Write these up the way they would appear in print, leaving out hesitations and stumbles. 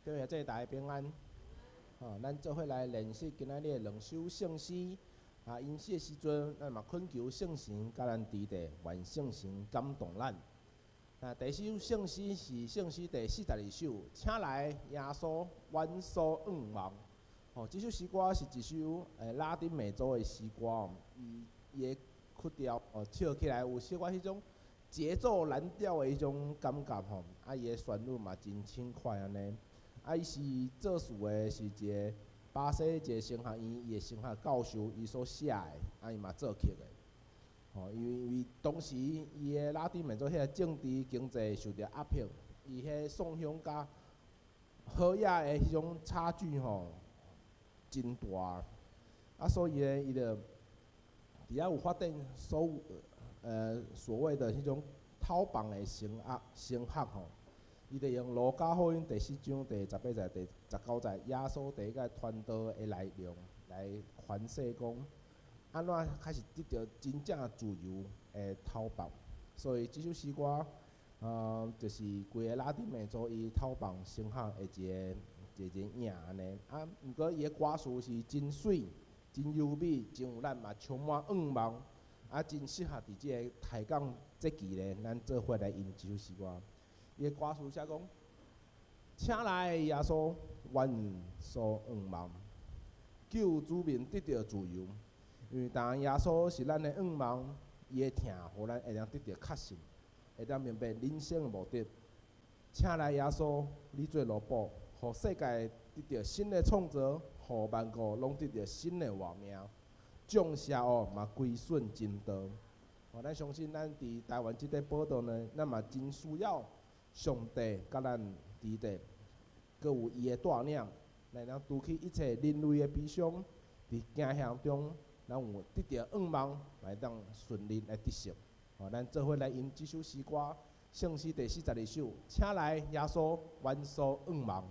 各位兄弟大家平安。吼，咱做伙來練習今仔日的兩首聖詩。啊，吟詩的時陣，咱嘛懇求聖神佮咱佇咧，願聖神感動咱。啊，第一首聖詩是聖詩第42首，請來耶穌，阮所向望。吼，這首詩歌是一首拉丁美洲的詩歌哦，伊伊的曲調哦，唱起來有小可彼種節奏藍調的彼種感覺吼，啊，伊的旋律嘛真輕快按呢。啊，伊是作詞的是一個巴西一個神學院伊的神學教授伊所寫的，啊，伊嘛作曲的。吼，因為當時伊的拉丁美洲彼個政治經濟受著壓迫，伊彼宋鄉佮好野的彼種差距吼真大，啊，所以呢，伊就佇遐有發展所謂的彼種討棒的神學吼。伊就用路加福音第四章第18節、第19節，耶穌第一個傳道的內容來詮釋講，按怎開始得著真正自由的討棒。所以這首詩歌，就是規个拉丁美洲伊討棒神學的一個影按呢。啊，毋過伊的歌詞是真媠、真優美、真有咱嘛充滿向望，啊，真適合佇這个抬槓節期咧，咱做伙來吟這首詩歌。伊的歌詞寫講：請來耶穌，阮所向望，救子民得著自由。因為當耶穌是咱的向望，伊的疼，予咱會當得著確信，會當明白人生的目的。請來耶穌，你做奴僕，予世界得著新的創造，予萬國攏得著新的活命。眾邪惡嘛歸順真道。哦，咱相信咱佇台灣這塊寶島呢，咱嘛真需要上帝佮咱佇咧，閣有伊的帶領，來咱除去一切人類的悲傷，佇驚嚇中，咱有得著向望，來當順利來得勝。吼，咱做伙來吟這首詩歌，聖詩第42首，請來耶穌，阮所向望。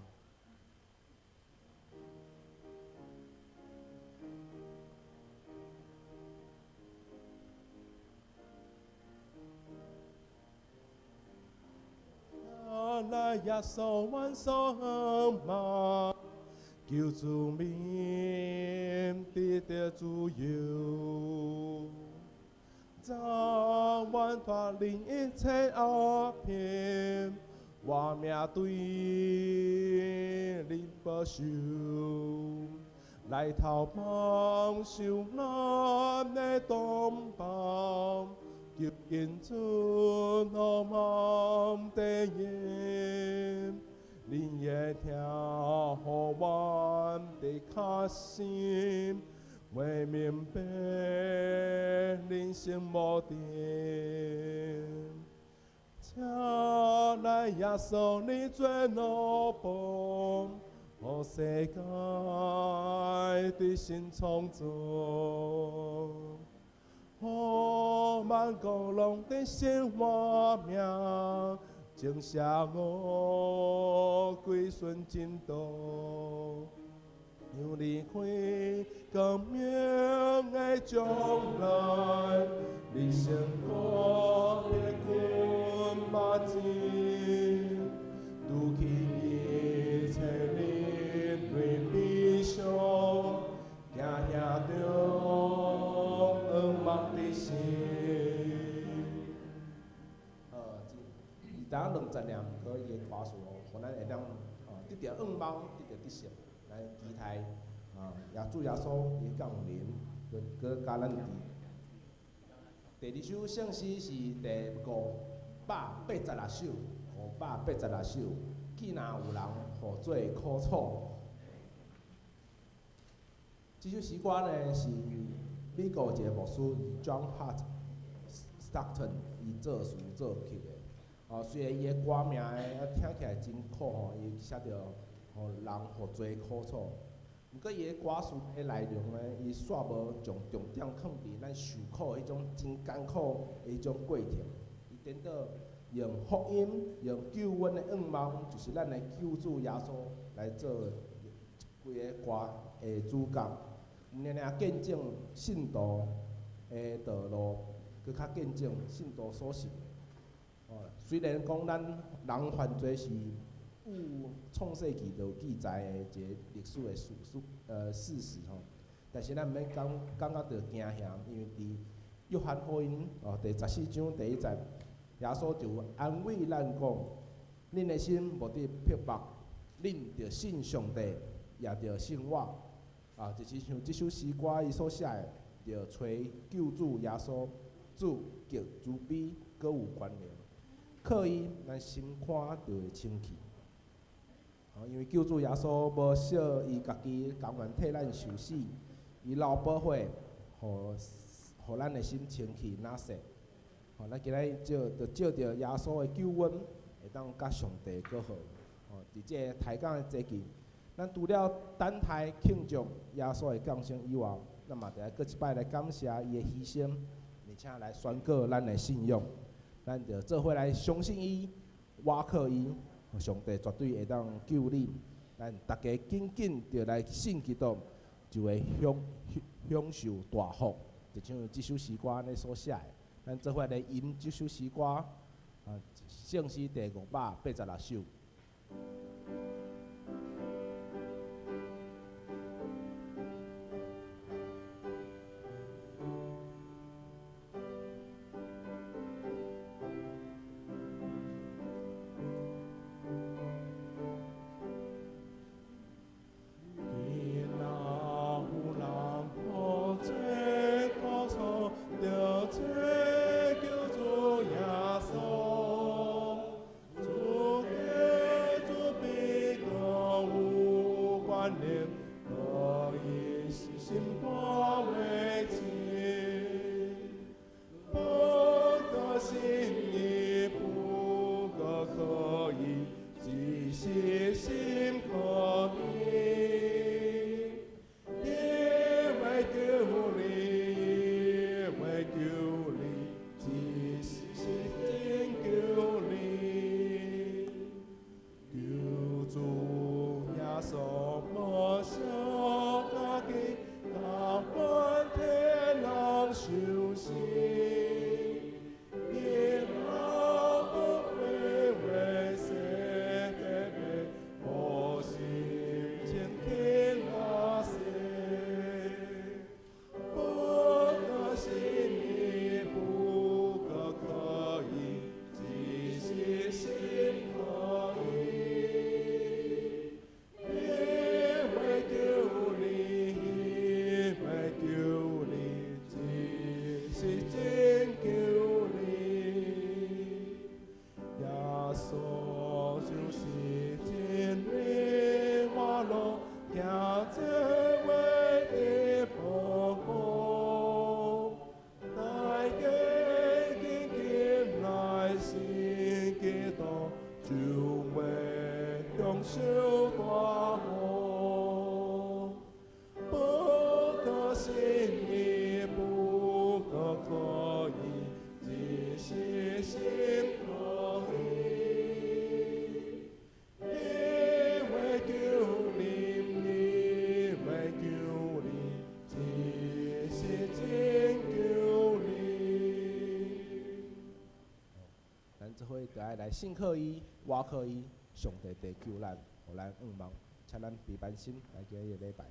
來耶穌，阮所向望，求子民得著自由，早晚脫離一切壓迫，活命對恁保守，來投放受難的同胞。求恩主諾望的言，恁的疼予阮的確信，會明白人生目的。請來耶穌，你做奴僕，予世界得新創造。予萬國攏得新活命，眾邪惡歸順真道，讓離開光明的將來，人生苦的困目前，除去一切人類悲傷，驚嚇中向望的心。伊當兩節爾，毋過伊的歌詞哦，予咱會當得著向望，得著得勝，來期待啊，耶主耶穌伊降臨，閣閣佮咱佇。第二首聖詩是第586首，586首，既若有人予做苦楚。這首詩歌呢是美國一個牧師 John Hart Stockton 伊作詞作曲的。哦，雖然伊的歌名聽起來真苦吼，伊寫著予人予做苦楚。毋過伊的歌詞的內容呢，伊煞無將重點放佇咱受苦彼種真艱苦的彼種過程。伊顛倒用福音、用救恩的向望，就是咱的救主耶穌來做規个歌的主角。毋爾爾見證信徒的道路，閣較見證信徒所信的。哦，雖然講咱人犯罪是有創世記就有記載的一个歷史的事實吼。但是咱毋免感覺著驚嚇，因為佇約翰福音哦第14章第1節，耶穌就安慰咱講：恁的心無得迫迫，恁著信上帝，也著信我。啊，就是像這首詩歌伊所寫的，著揣救主耶穌，主極慈悲，閣有權能，靠伊，咱心肝就會清氣。哦，因為救主耶穌無惜伊家己甘願替咱受死，伊流寶血，予咱的心清氣若雪。吼，咱今日借就借著耶穌的救恩，會當佮上帝和好。吼，佇這個抬槓的節期，咱除了等待慶祝耶穌的降生以外，咱嘛著愛閣一擺來感謝伊的犧牲，而且來宣告咱的信仰。咱著做伙來相信伊，倚靠伊，上帝絕對會當救你。咱逐家緊緊著來信基督，就會享受大福。就像這首詩歌按呢所寫的，咱做伙來吟這首詩歌，啊，聖詩第586首。來信靠伊，倚靠伊，上帝地救咱，予咱向望，請咱平安心來今日禮拜。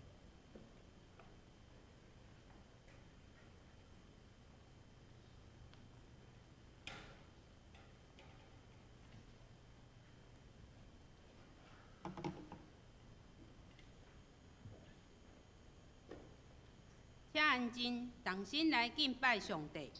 請安靜，同心來敬拜上帝。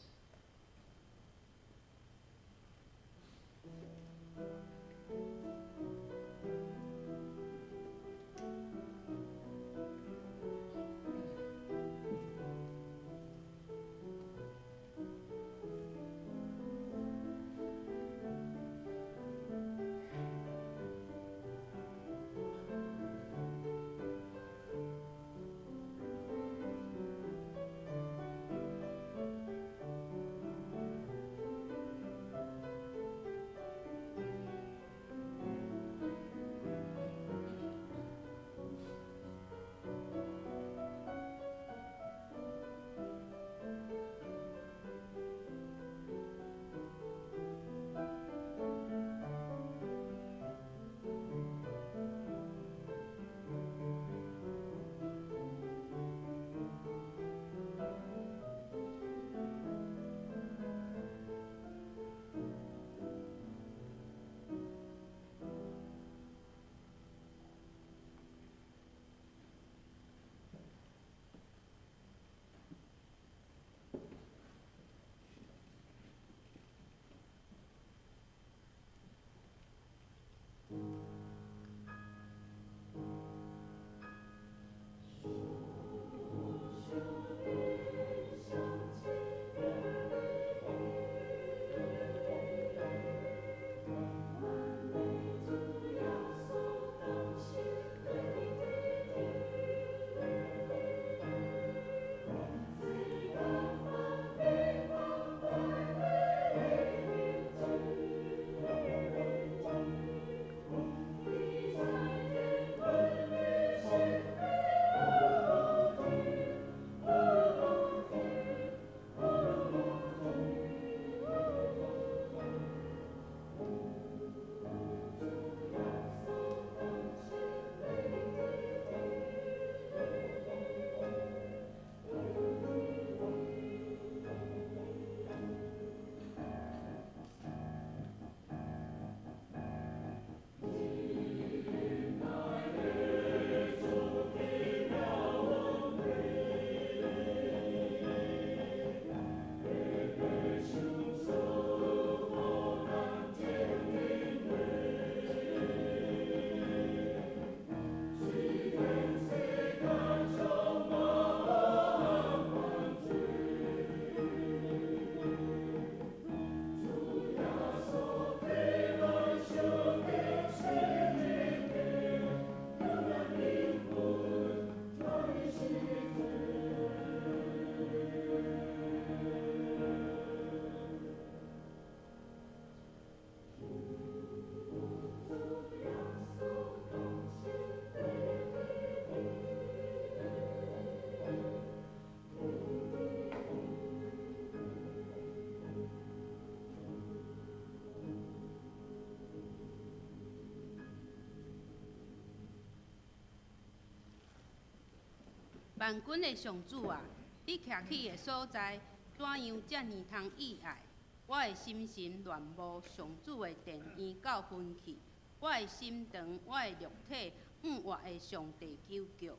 萬軍的上主啊，你徛起的所在，怎樣遮爾通意愛？我的心神戀慕上主的殿院到昏去，我的心腸，我的肉體，向活的上帝求叫。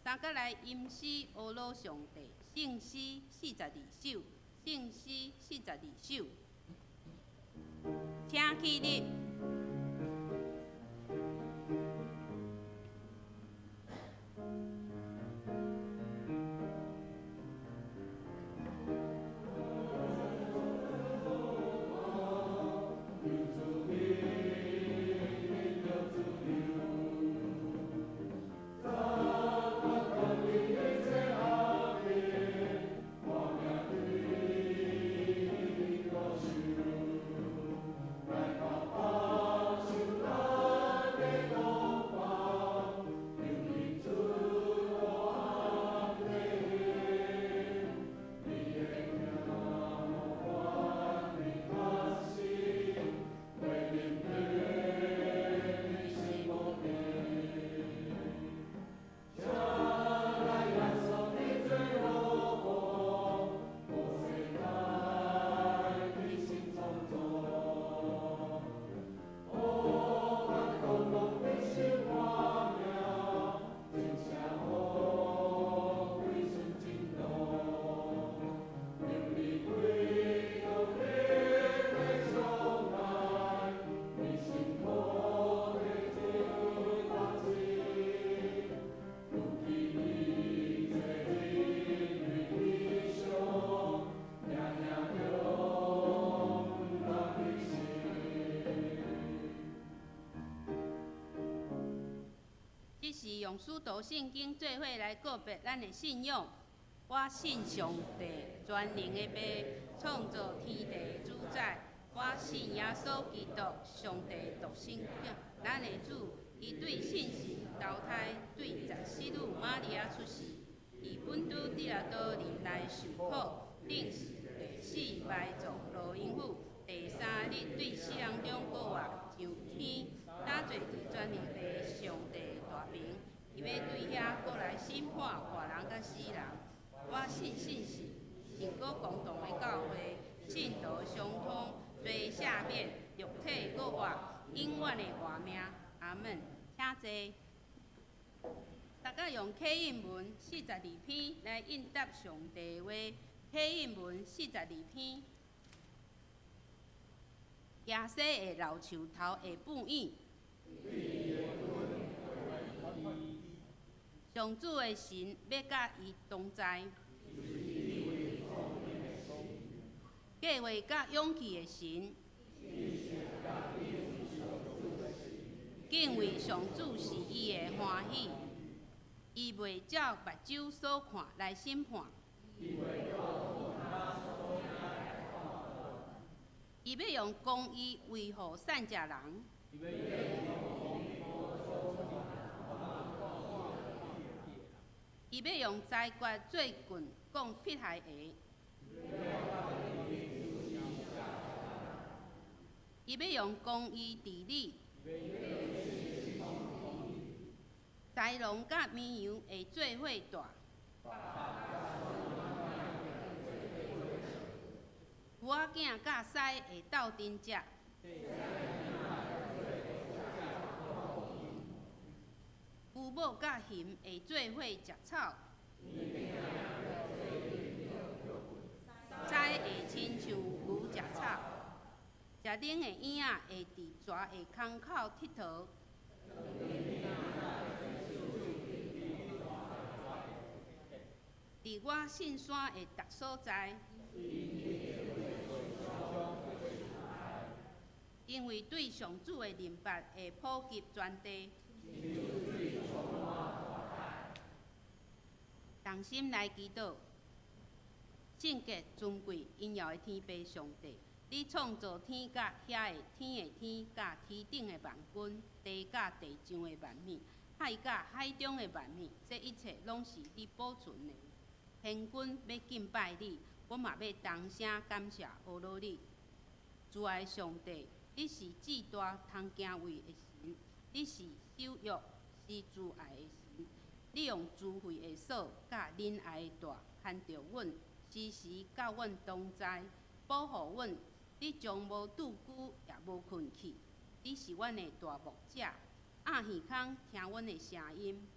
三角來吟詩呵咾上帝，聖詩42首，聖詩42首，請起立。這是用使徒信經做伙來告別咱的信仰。我信上帝，全能的父，創造天地的主宰。我信耶穌基督，上帝獨生子，咱的主。伊對聖神投胎，對十四女瑪利亞出世。佇本篤彼拉多年代受苦，釘死、第四埋葬落陰府，第三日對死人中復活，上天，打坐佇全能父上帝大爿。伊欲對遐閣來審判活人佮死人。我信聖神，聖國公同的教會，聖徒相通，罪赦免，肉體復活，永遠的活命。阿門。請坐。大家用啟應文42篇來應答上帝話。啟應文42篇，耶西的老樹頭會布影。上主的神欲佮伊同在，計劃佮勇氣的神，敬畏上主是伊的歡喜，伊袂照目睭所看來審判，伊欲用公義維護散食人。伊欲用裁決做棍，講迫害話。伊欲用公義治理。豺狼佮綿羊會做伙蹛。牛仔囝佮獅會鬥陣食。牛母佮熊會做伙食草。獅會親像牛食草。食奶的嬰仔會佇蛇的空口𨑨迌。佇我聖山的逐所在，因為對上主的認捌會普及全地。同心來祈禱，聖潔尊貴榮耀的天父上帝，你創造天佮遐的天的天佮天頂的萬軍，地佮地上的萬物，海佮海中的萬物，這一切攏是你保存的。現今欲敬拜你，阮嘛欲同聲感謝呵咾你。慈愛上帝，你是至大通敬畏的神，你是守約、是慈愛的神。你用智慧的索佮仁爱的帶牽著阮，時時佮阮同在，保護阮。你從無倒龜，也無睏去。你是阮的大牧者，鴨耳孔聽阮的聲音。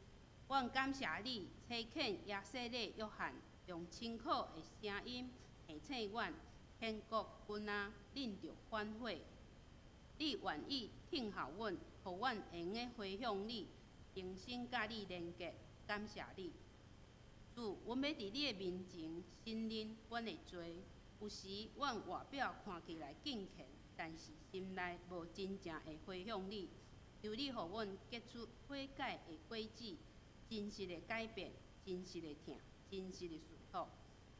阮感謝你，差遣耶洗禮約翰，用親可的聲音提醒阮，天國近啊，恁著反悔。你願意聽候阮，予阮會用得回向你，重新佮你連結。感謝你，主，阮欲佇你的面前承認阮的罪。有時阮外表看起來敬虔，但是心內無真正會回向你。求你予阮結出悔改的果子，真實的改變，真實的疼，真實的順服。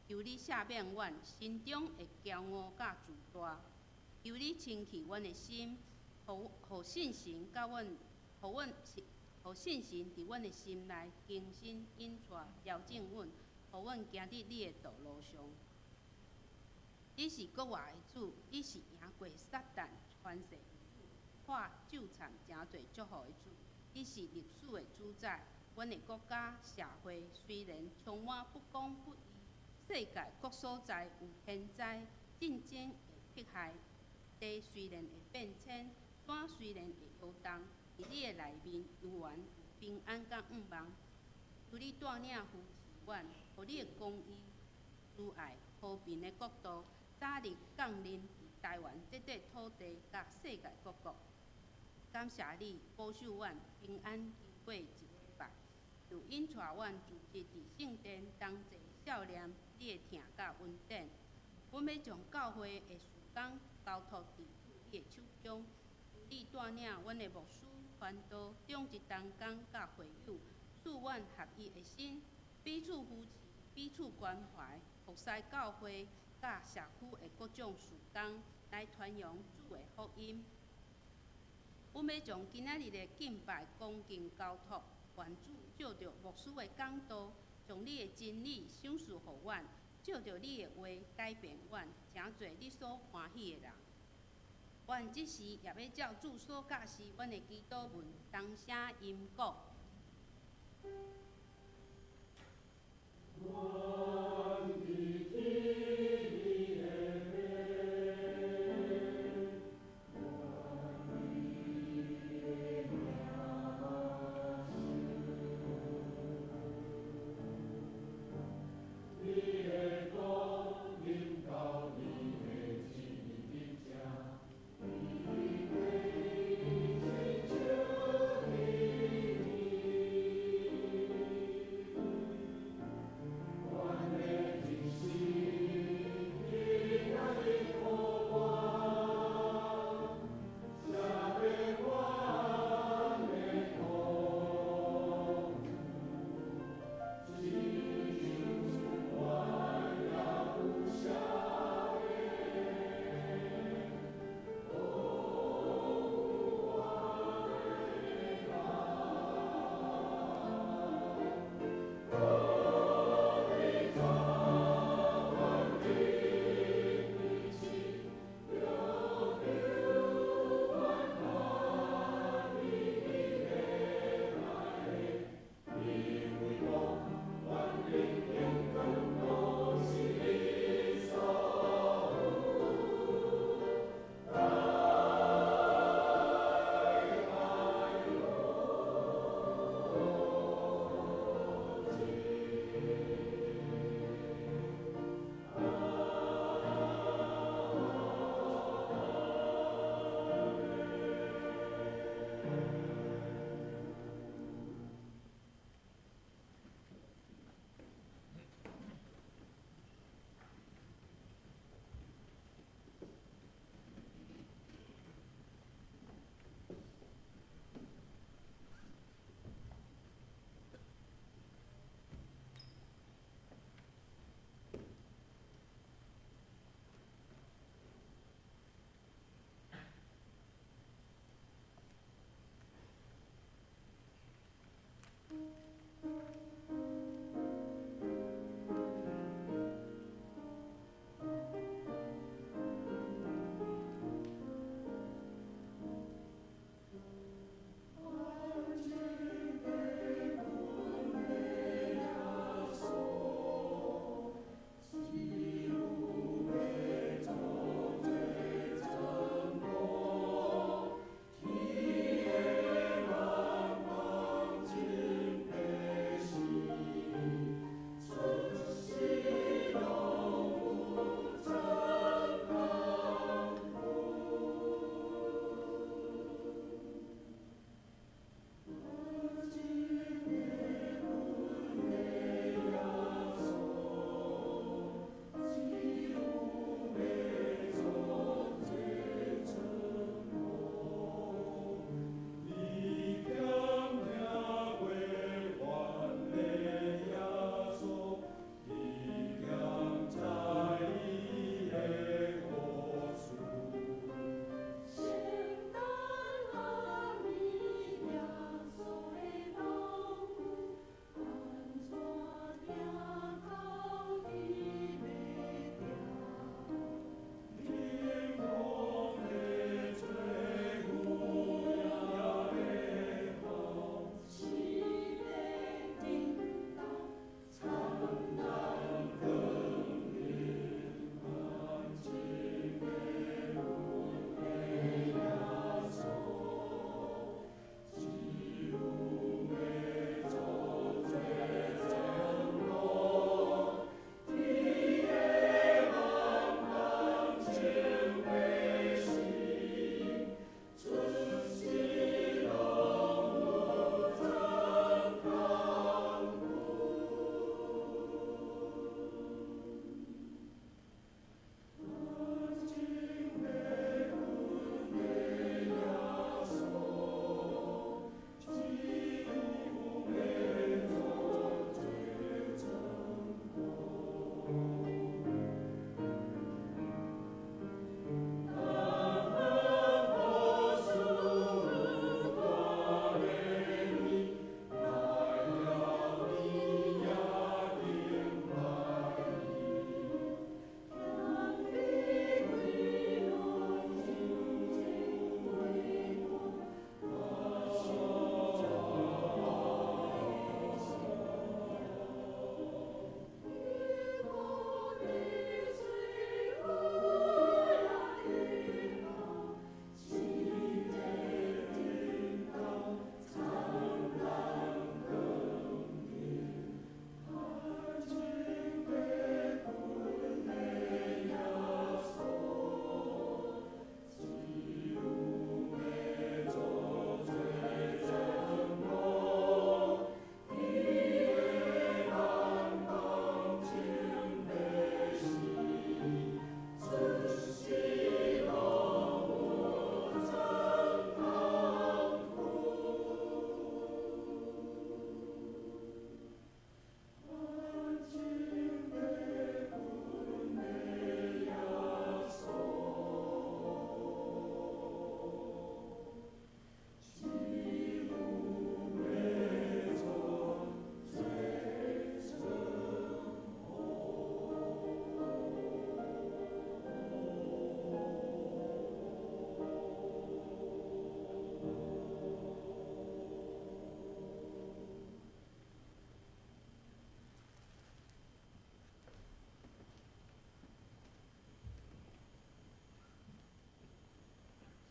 求你赦免阮心中的驕傲佮自大。求你清去阮的心，予予聖神佮阮，予阮予聖神佇阮的心內更新引帶調整阮，予阮行佇你的道路上。你是國外的主，你是贏過撒旦、權勢、化咒產誠濟祝福的主，你是歷史的主宰。阮的國家社會雖然充滿不公不義，世界各所在有天災、戰爭會迫害，地雖然會變遷，山雖然會搖動，佇你的內面猶原有平安佮向望。求你帶領扶持阮，予你的公義、慈愛、和平的國度，早日降臨佇台灣這塊土地佮世界各國。感謝你保守阮平安經過一禮拜，又引帶阮主日佇聖殿同齊數念你的疼佮恩典。阮欲將教會的事工交託佇主你的手中，求你帶領阮的牧師、傳道、長執同工佮會友，賜阮合一的心，彼此扶持、彼此關懷，服侍教會佮社區的各種事工，來傳揚主的福音。阮欲將今仔日的敬拜恭敬交託，願主藉著牧師的講道，將你的真理賞賜予阮，藉著你的話改變阮，成做你所歡喜的人。阮這時也欲照主所教示阮的祈禱文，同聲吟講。阮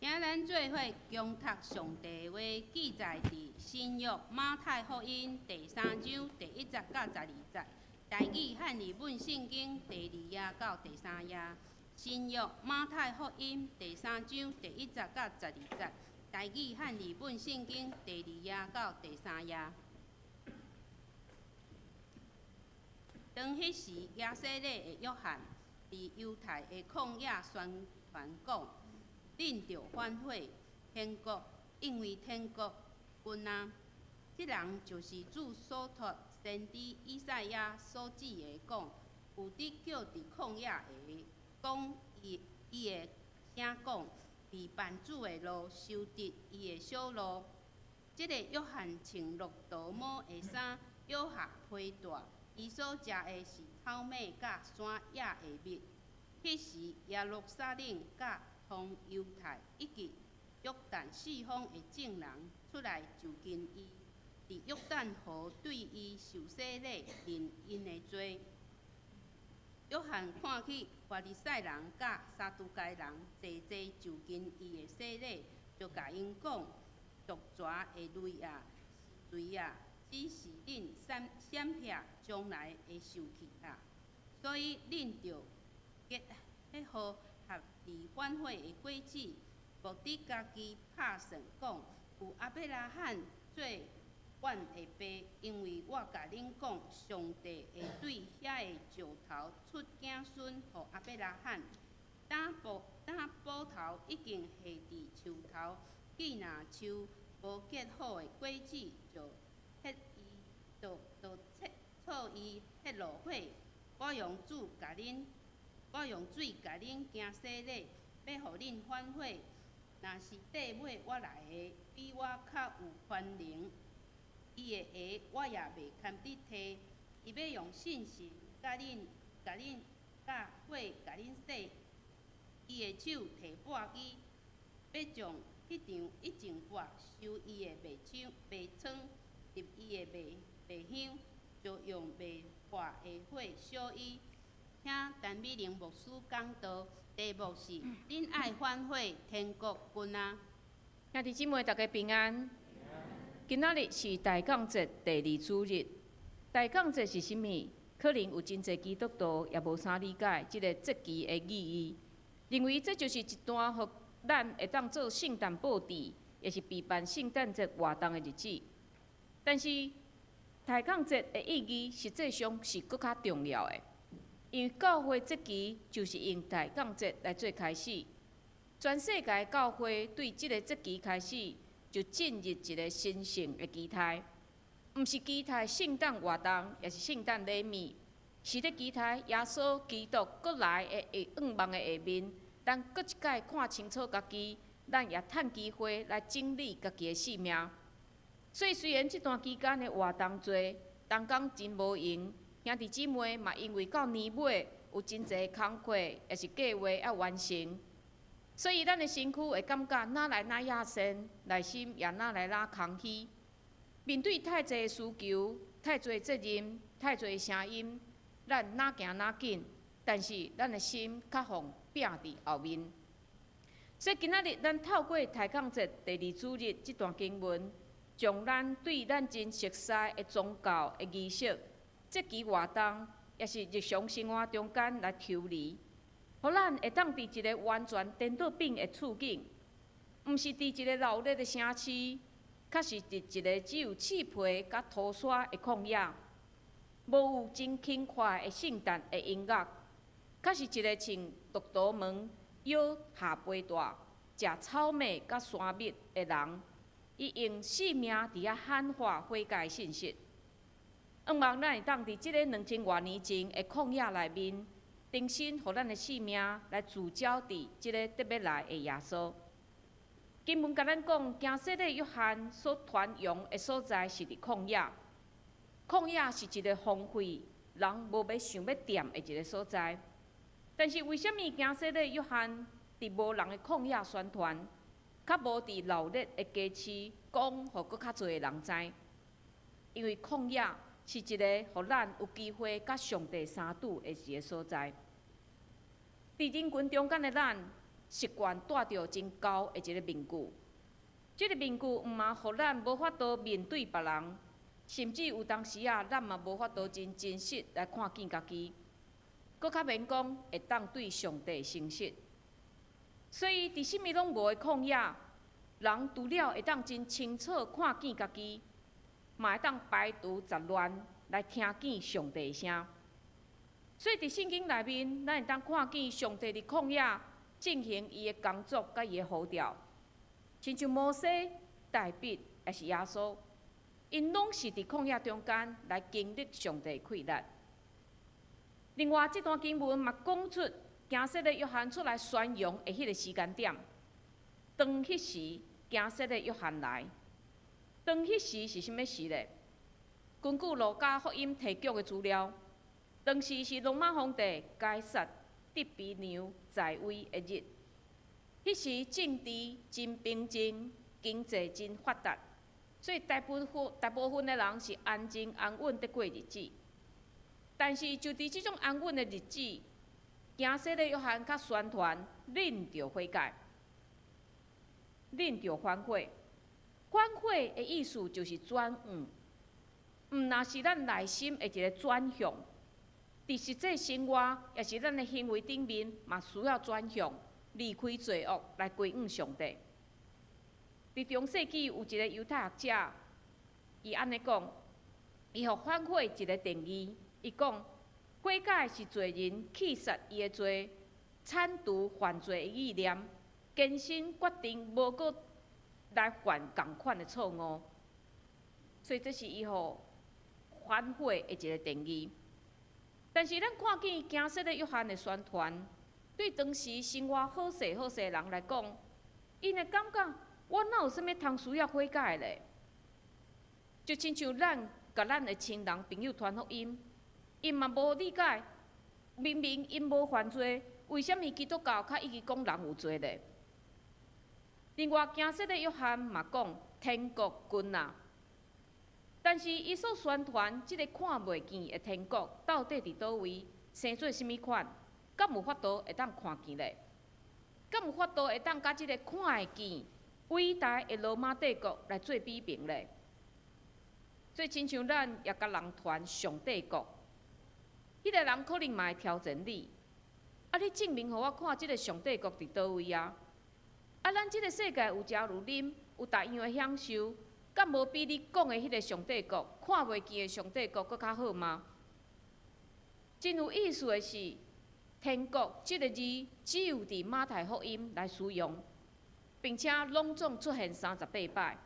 請咱做伙恭讀上帝話，記載佇新約馬太福音第三章第一節到十二節，台語漢語本聖經第二頁到第三頁。新約馬太福音第三章第一節到十二節，台語漢語本聖經第二頁到第三頁。當彼時，行洗禮的約翰佇猶太的曠野宣傳講：恁著反悔，天國因為天國近啊！這人就是主所託先知以賽亞所指的講，有佇叫佇曠野的，講伊伊的聲講，預辦主的路，修直伊的小路。這个約翰穿駱駝毛的衫，腰下皮帶，伊所食的是草麥佮山野的蜜。彼時耶路撒冷佮通猶太以及約旦四方的眾人出來就近伊，佇約旦河對伊受洗禮，認𪜶的罪。約翰看見法利賽人佮撒都該人濟濟就近伊的洗禮，就共𪜶講：毒蛇的類啊，是誰啊？指示恁閃閃避將來的受氣啊！所以恁著結彼號合理反悔的果子，莫佇家己拍算講有亞伯拉罕做阮的爸，因為我共恁講，上帝會對遐个石頭出子孫予亞伯拉罕。擔斧擔斧頭已經下佇樹頭，既若樹無結好的果子，就彼伊就就切措伊彼落火。我用主共恁，我用水共恁行洗禮，欲予恁反悔。若是綴尾我來的，比我較有權能，伊的鞋我也袂堪得提。伊欲用聖神佮恁、共恁、佮火共恁洗。伊的手提簸箕，欲將彼場一整割，收伊的麥倉、麥倉，入伊的麥麥箱，就用袂破的火燒伊。聽陳美玲牧師講道，題目是：恁愛反悔，天國近啊！兄弟姊妹，大家平安。今仔日是大降節第二主日。大降節是啥物？可能有真濟基督徒也無啥理解這个節期的意義，認為這就是一段予咱會當做聖誕布置，也是備辦聖誕節活動的日子。但是大降節的意義實際上是閣較重要的，因為教會節期就是用大降節來做開始。全世界教會對這个節期開始，就進入一个神聖的期待，毋是期待聖誕活動，也是聖誕禮物，是咧期待耶穌基督閣來的願望的下面，咱閣一擺看清楚家己，咱也趁機會來整理家己的生命。所以雖然這段期間的活動濟，同工真無閒，兄弟姊妹嘛因為到年尾有真濟工課，也是計劃愛完成。所以，咱的身軀會感覺哪來哪野神，內心也哪來哪空虛。面對太濟需求、太濟責任、太濟聲音，咱哪行哪緊，但是咱的心較予摒佇後面。所以今仔日咱透過大降節第二主日這段經文，將咱對咱真熟悉的宗教的儀式、節期活動，也是日常生活中間來抽離。予咱會當佇一个完全顛倒變的處境，毋是佇一个鬧熱的城市，較是佇一个只有刺皮佮塗沙的曠野，無有真輕快的聖誕的音樂，較是一个穿駱駝毛、腰下皮帶、食草麥佮山蜜的人，伊用性命佇遐喊話悔改信息。向望咱會當佇這个兩千外年前的曠野內面，重新予咱的生命來聚焦佇這个得欲來的耶穌。經文共咱講，行洗禮約翰所傳揚的所在是佇曠野。曠野是一个荒廢、人無欲想欲掂的一个所在。但是為啥物行洗禮約翰佇無人的曠野宣傳，較無佇鬧熱的街市講予閣較濟的人知？因為曠野是一个予咱有機會佮上帝相拄的一个所在。佇人群中間的咱，習慣戴著真厚的一个面具。這个面具毋但予咱無法度面對別人，甚至有當時啊，咱嘛無法度真真實來看見家己，閣較免講會當對上帝誠實。所以，佇啥物攏無的曠野，人除了會當真清楚看見家己，嘛會當排除雜亂來聽見上帝的聲。所以，佇聖經內面，咱會當看見上帝佇曠野進行伊的工作佮伊的呼召，親像摩西、大衛，抑是耶穌，𪜶攏是佇曠野中間來經歷上帝的氣力。另外，這段經文嘛講出，行洗禮約翰出來宣揚的彼个時間點。當彼時，行洗禮約翰來。當彼時是啥物時咧？根據路加福音提供的資料，當時是羅馬皇帝凱撒得比良在位的日。彼時政治真平靜，經濟真發達，所以大部分的人是安靜安穩佇過日子。但是就佇這種安穩的日子，行洗禮約翰較宣傳，恁著悔改，恁著反悔。反悔的意思就是轉向，毋但是咱內心的一个轉向，佇實際生活，抑是咱的行為頂面，嘛需要轉向，離開罪惡來歸向上帝。佇中世紀有一个猶太學者，伊按呢講，伊予反悔一个定義，伊講悔改是罪人棄殺伊的罪，鏟除犯罪的意念，堅心決定無閣來犯仝款的錯誤。所以這是伊予反悔的一个定義。但是咱看見行洗禮約翰的宣傳，對當時生活好勢好勢的人來講，𪜶會感覺我哪有啥物通需要悔改咧？就親像咱共咱的親人朋友傳福音，𪜶嘛無理解，明明𪜶無犯罪，為啥物基督教較一直講人有罪咧？另外，行洗禮約翰嘛講天國近啊，但是伊所宣傳這个看袂見的天國到底佇佗位，生做啥物款？敢有法度會當看見咧？敢有法度會當佮這个看會見偉大的羅馬帝國來做比拼咧？所以，親像咱也共人傳上帝國，彼个人可能嘛會挑戰你。啊，你證明予我看，這个上帝國佇佗位啊？啊，咱這个世界有食有啉，有逐樣的享受，敢無比你講的彼个上帝國，看袂見的上帝國閣較好嗎？真有意思的是，天國這个字只有佇馬太福音來使用，並且攏總出現38擺。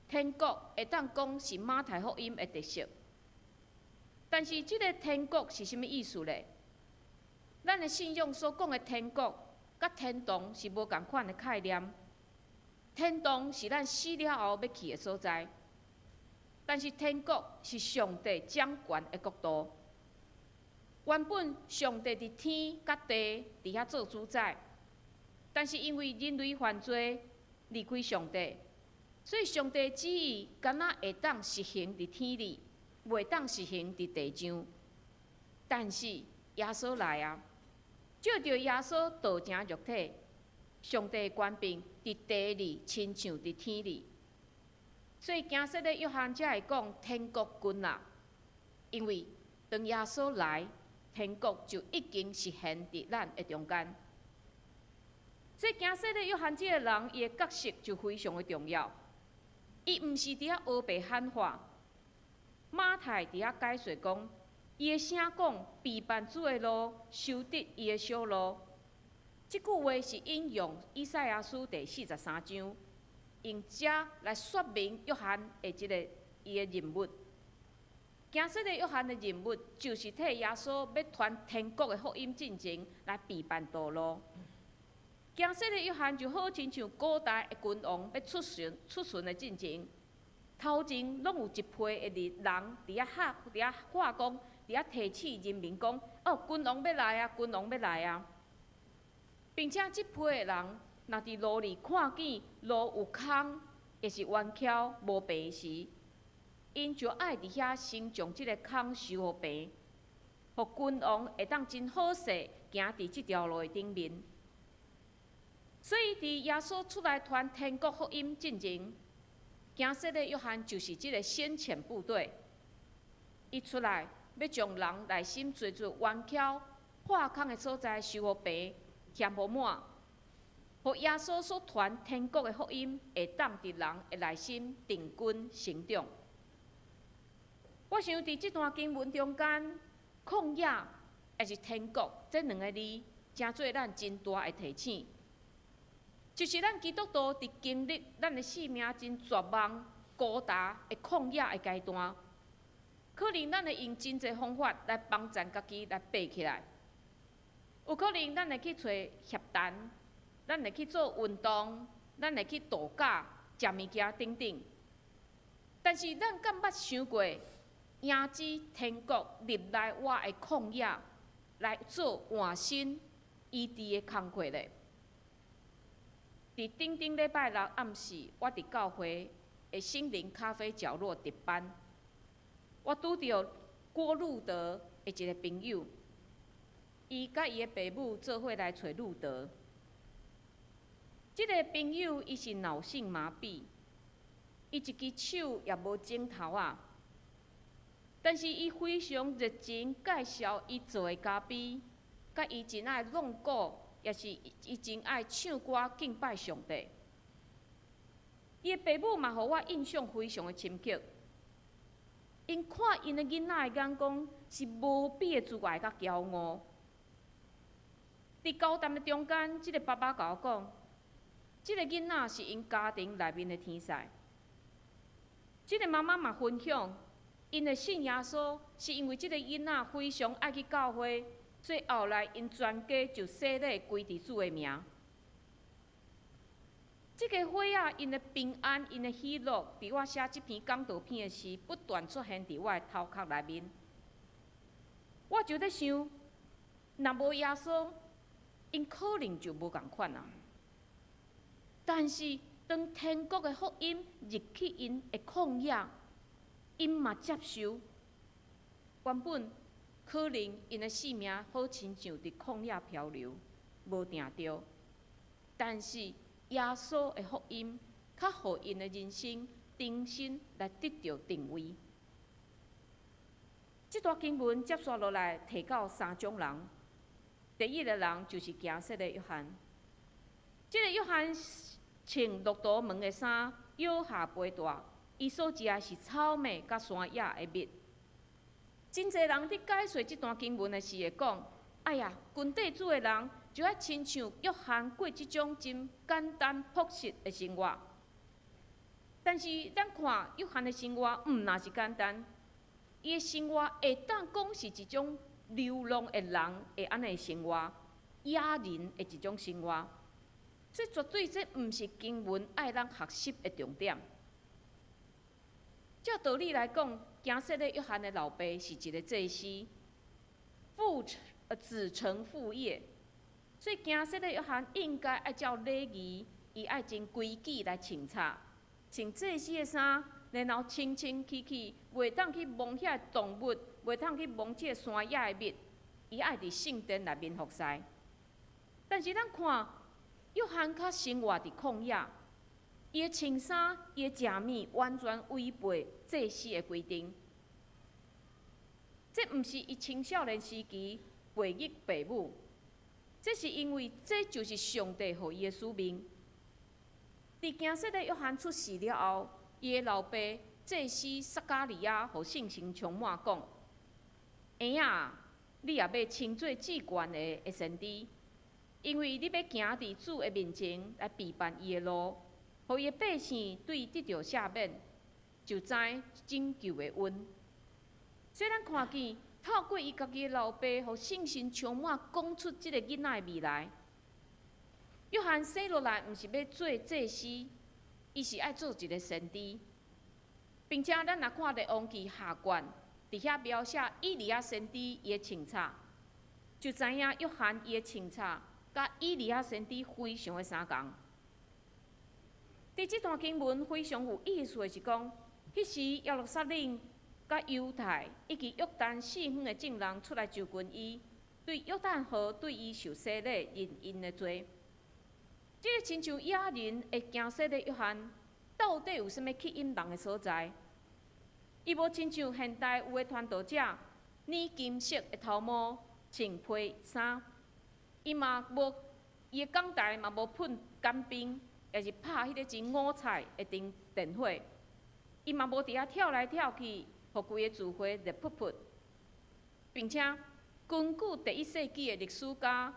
天國會當講是馬太福音的特色，但是這个天國是啥物意思咧？咱的信仰所講的天國，佮天堂是無仝款的概念。天堂是咱死了後欲去的所在，但是天國是上帝掌權的國度。原本上帝佇天佮地佇遐做主宰，但是因為人類犯罪離開上帝，所以上帝旨意敢若會當實行佇天裡，袂當實行佇地上。但是耶穌來啊，藉著耶穌道成肉體，上帝的權柄佇地裡親像佇天裡。所以行洗禮約翰才會講天國近啊，因為當耶穌來，天國就已經實現佇咱的中間。所以行洗禮約翰這个人，伊的角色就非常的重要。伊毋是佇遐烏白喊話，馬太佇遐解說講，伊的聲講備辦主的路，修直伊的小路。這句話是引用以賽亞書第43章，用這來說明約翰的這个伊的任務。行洗禮約翰的任務，就是替耶穌欲傳天國的福音進前來備辦道路。行洗禮約翰就好親像古代的君王欲出巡的進前，頭前攏有一批的人佇遐喊、佇遐喊講、佇遐提醒人民講：哦，君王欲來啊！君王欲來啊！並且這批的人，若佇路裡看見路有空，抑是彎曲無平時，𪜶就愛佇遐先將這个空修予平，予君王會當真好勢行佇這條路的頂面。所以，佇耶穌出來傳天國福音進前，行洗禮約翰就是這个先遣部隊。伊出來欲將人內心濟濟彎曲、破空的所在修予平、填予滿，予耶穌所傳天國的福音會當佇人的內心定根成長。我想佇這段經文中間，曠野抑是天國這兩个字，成做咱真大的提醒。就是咱基督徒佇經歷咱的生命真絕望、孤單的曠野的階段，可能咱會用真濟方法來幫助家己來爬起來。有可能咱會去揣協談，咱會去做運動，咱會去度假、食物件等等。但是咱敢捌想過，迎接天國入來我的曠野來做換新醫治的工課咧？佇頂頂禮拜六暗時，我佇教會的心靈咖啡角落值班，我拄著郭路德的一个朋友，伊佮伊的爸母做伙來揣路德。這个朋友伊是腦性麻痹，伊一支手也無指頭仔，但是伊非常熱情介紹伊做的咖啡，佮伊真愛弄鼓，也是伊真愛唱歌敬拜上帝。伊的爸母嘛，予我印象非常的深刻。𪜶看𪜶的囡仔的眼光是無比的慈愛佮驕傲。佇交談的中間，這个爸爸共我講，這个囡仔是𪜶家庭內面的天使。這个媽媽嘛分享，𪜶會信耶穌，是因為這个囡仔非常愛去教會。所以後來，𪜶全家就洗禮歸佇主的名。這个伙仔，𪜶的平安、𪜶的喜樂，佇我寫這篇講道片的時，不斷出現佇我的頭殼內面。我就咧想，若無耶穌，𪜶可能就無仝款啊。但是，當天國的福音入去𪜶的曠野，𪜶嘛接受。原本，可能𪜶的性命好親像佇曠野漂流，無定著。但是耶穌的福音，較予𪜶的人生重新來得著定位。這段經文接續落來提到三種人，第一个人就是行洗禮約翰。這个約翰穿駱駝毛的衫，腰下背帶，伊所食的是草麥佮山野的蜜。真濟人佇解說這段經文的時會講：哎呀，跟綴主的人就愛親像約翰過這種真簡單樸實的生活。但是咱看約翰的生活，毋若是簡單，伊的生活會當講是一種流浪的人會按呢生活，野人的一種生活。所以絕對這毋是經文愛咱學習的重點。照道理來講，行洗禮約翰的老爸是一个祭司，父子承父業，所以行洗禮約翰應該愛照禮儀，伊愛真規矩來穿插，穿祭司的衫，然後清清氣氣，袂當去摸遐動物，袂當去摸這个山野的蜜，伊愛佇聖殿內面服侍。但是咱看約翰較生活佇曠野。伊的穿衫、伊的食物，完全違背祭司的規定。這毋是伊青少年時期背逆爸母，這是因為這就是上帝予伊的使命。佇行洗禮約翰出世了後，伊的老爸祭司撒迦利亞予聖神充滿，講：嬰仔，你也欲稱做至懸的先知，因為你欲行佇主的面前來備辦伊的路。予伊的百姓對伊得著赦免，就知拯救的恩。所以咱看見透過伊家己的老爸，予聖神充滿，講出這个囡仔的未來。約翰生落來，毋是欲做祭司，伊是愛做一个先知。並且咱若看列王記下卷，佇遐描寫以利亞先知伊的穿插，就知影約翰伊的穿插，佮以利亞先知非常的相仝。佇這段經文非常有意思的是講，彼時耶路撒冷、佮猶太以及約旦四方的眾人出來就近伊，對約旦河對伊受洗禮，認𪜶的罪。這个親像野人的行洗禮約翰，到底有啥物吸引人的所在？伊無親像現代有的傳道者，染金色的頭毛，穿皮衫，伊嘛無伊的講台嘛無噴乾冰，抑是拍彼个真五彩的燈電火，伊嘛無佇遐跳來跳去，予規个聚會熱噗噗，並且根據第一世紀的歷史家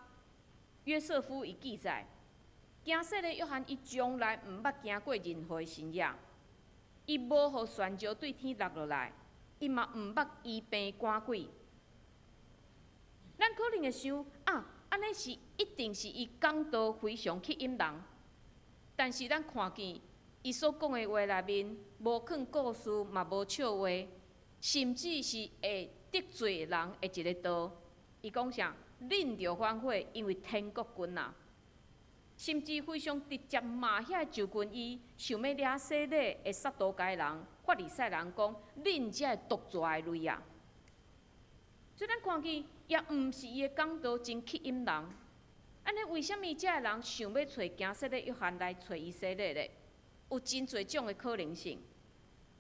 約瑟夫伊記載，行洗禮約翰伊從來毋捌行過任何的神跡，伊無予旋石對天落落來，伊嘛毋捌醫病趕鬼。咱可能會想啊，按呢是一定是伊講道非常吸引人，但是咱看見伊所講的話內面，無囥故事，嘛無笑話，甚至是會得罪人的一个道。伊講啥？恁著反悔，因為天國近啊！甚至非常直接罵遐就近伊想欲領洗禮的撒都該人、法利賽人講：恁這个毒蛇的類啊！所以咱看見，也毋是伊的講道真吸引人。按呢，為啥物這个人想欲揣行洗禮約翰來揣伊洗禮咧？有真濟種的可能性。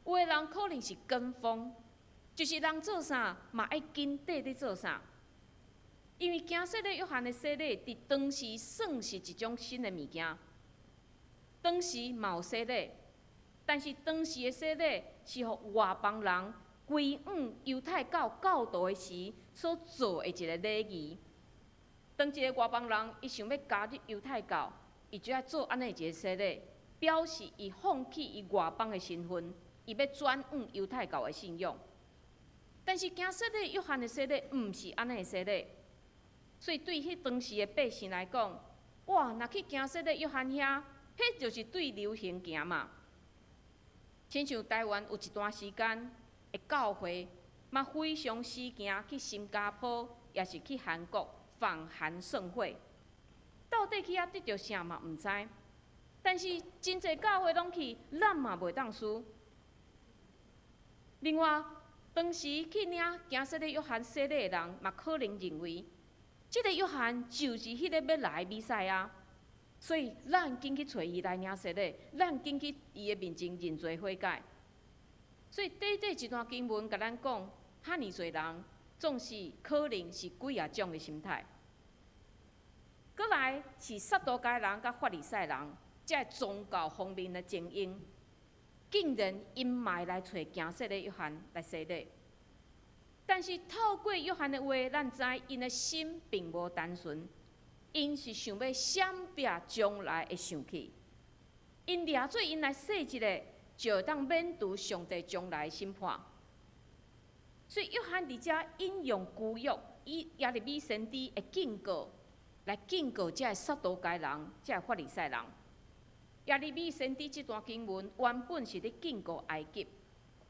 有的人可能是跟風，就是人做啥，嘛愛跟綴咧做啥。因為行洗禮約翰的洗禮，佇當時算是一種新的物件。當時嘛有洗禮，但是當時的洗禮是予外邦人歸向猶太教教徒的時所做的一个禮儀。當一个外邦人伊想欲加入猶太教，伊就愛做按呢一个洗禮，表示伊放棄伊外邦的身份，伊欲轉往猶太教的信仰。但是行洗禮約翰的洗禮毋是按呢的洗禮。所以對彼當時的百姓來講，哇，若去行洗禮約翰遐，彼就是對流行行嘛。親像台灣有一段時間的教會，嘛非常時行去新加坡，抑是去韓國訪韓聖會，到底去遐得著啥嘛毋知。但是真濟教會攏去，咱嘛袂當輸。另外，當時去領行洗禮約翰洗禮的人，嘛可能認為，這个約翰就是彼个欲來的彌賽亞，所以咱緊去揣伊來領洗禮，咱緊去伊的面前認罪悔改。所以短短一段經文共咱講，遐爾濟人總是可能是幾仔種的心態。閣來是撒都該人佮法利賽人，這个宗教方面的精英，竟然𪜶嘛會來揣行洗禮約翰來洗禮。但是透過約翰的話，咱知𪜶的心並無單純，𪜶是想欲閃避將來會受氣。𪜶掠做𪜶來洗一个，就會當免除上帝將來的審判。所以約翰佇遮引用舊約以耶利米先知的警告，來警告這个撒都該人、這个法利賽人。耶利米先知這段經文原本是咧警告埃及。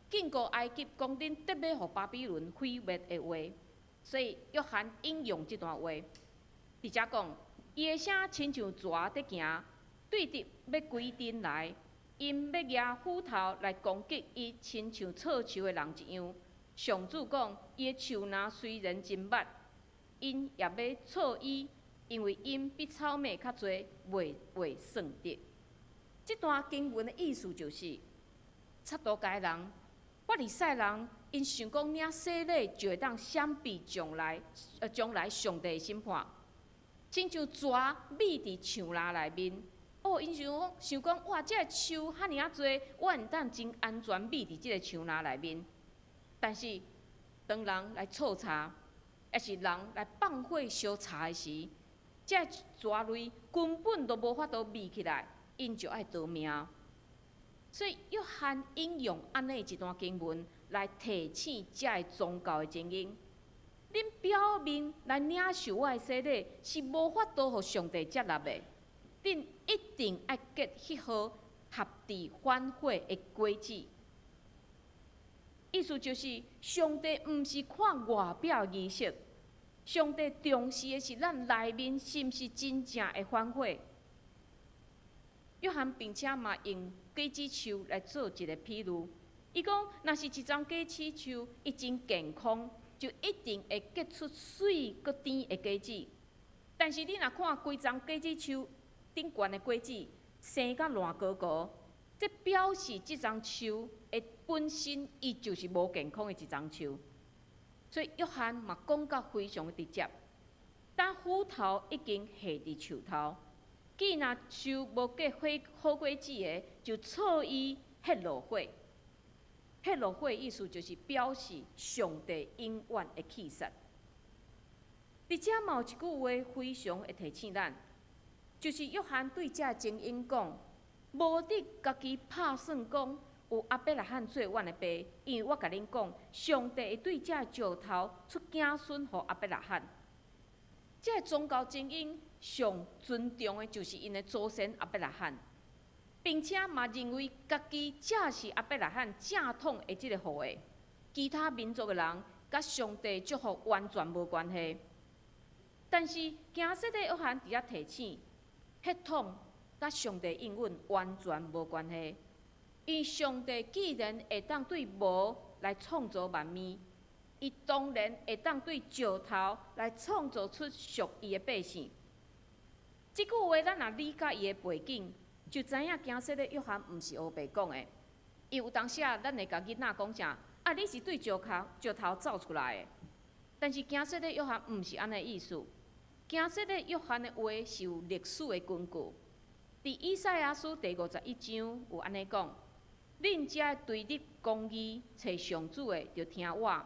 警告埃及講恁得欲予巴比倫毀滅的話，所以約翰引用這段話，佇遮講，伊的聲親像蛇佇行，對敵欲歸陣來，𪜶欲舉斧頭來攻擊伊，親像銼樹的人一樣。上主講，伊的樹林雖然真密，𪜶也欲銼伊，因為𪜶比草麥較濟，袂會算得。這段經文的意思就是，撒都該人、法利賽人，𪜶想講領洗禮就會當閃避將來上帝的審判，親像蛇覕佇樹林內面。哦，𪜶想講，哇，這个樹遐爾仔濟，我會當真安全覕佇這个樹林內面。但是，當人來剉柴，抑是人來放火燒柴的時，這个蛇類根本都無法度覕起來，𪜶就愛逃命。所以約翰引用按呢一段經文來提醒這个宗教的精英：恁表面來領受我的洗禮，是無法度予上帝接納的。恁一定愛結彼號合致反悔的果子。意思就是，上帝毋是看外表儀式，上帝重視的是咱內面是毋是真正會反悔。約翰並且嘛用果子樹來做一个比喻，伊講，若是一叢果子樹，伊真健康，就一定會結出媠閣甜的果子。但是你若看規叢果子樹頂懸的果子生甲爛糊糊，這表示這欉樹的本身伊就是無健康的一欉樹。所以約翰嘛講甲非常的直接，當斧頭已經下佇樹頭，既若樹無結好果子的，就挫伊彼落火。彼落火意思就是表示上帝永遠會去殺。佇遮嘛有一句話非常會提醒咱，就是約翰對遮精英講，無得家己拍算講有亞伯拉罕做阮的爸，因為我共恁講，上帝會對遮石頭出子孫予亞伯拉罕。這宗教精英上尊重的就是𪜶的祖先亞伯拉罕，並且嘛認為家己才是亞伯拉罕正統的這个後裔，其他民族的人佮上帝祝福完全無關係。但是，驚洗禮約翰佇遐提醒，血統佮上帝應允完全無關係。因為上帝既然會當對無來創造萬物，伊當然會當對石頭來創造出屬伊的百姓。這句話咱若理解伊的背景，就知影驚洗禮約翰毋是烏白講的。伊有當時啊，咱會共囡仔講啥？啊，你是對石殼、石頭走出來的。但是驚洗禮約翰毋是按呢意思。驚洗禮約翰的話是有歷史的根據。佇以賽亞書第51章有按呢講：恁這對立公義、揣上主的，著聽我；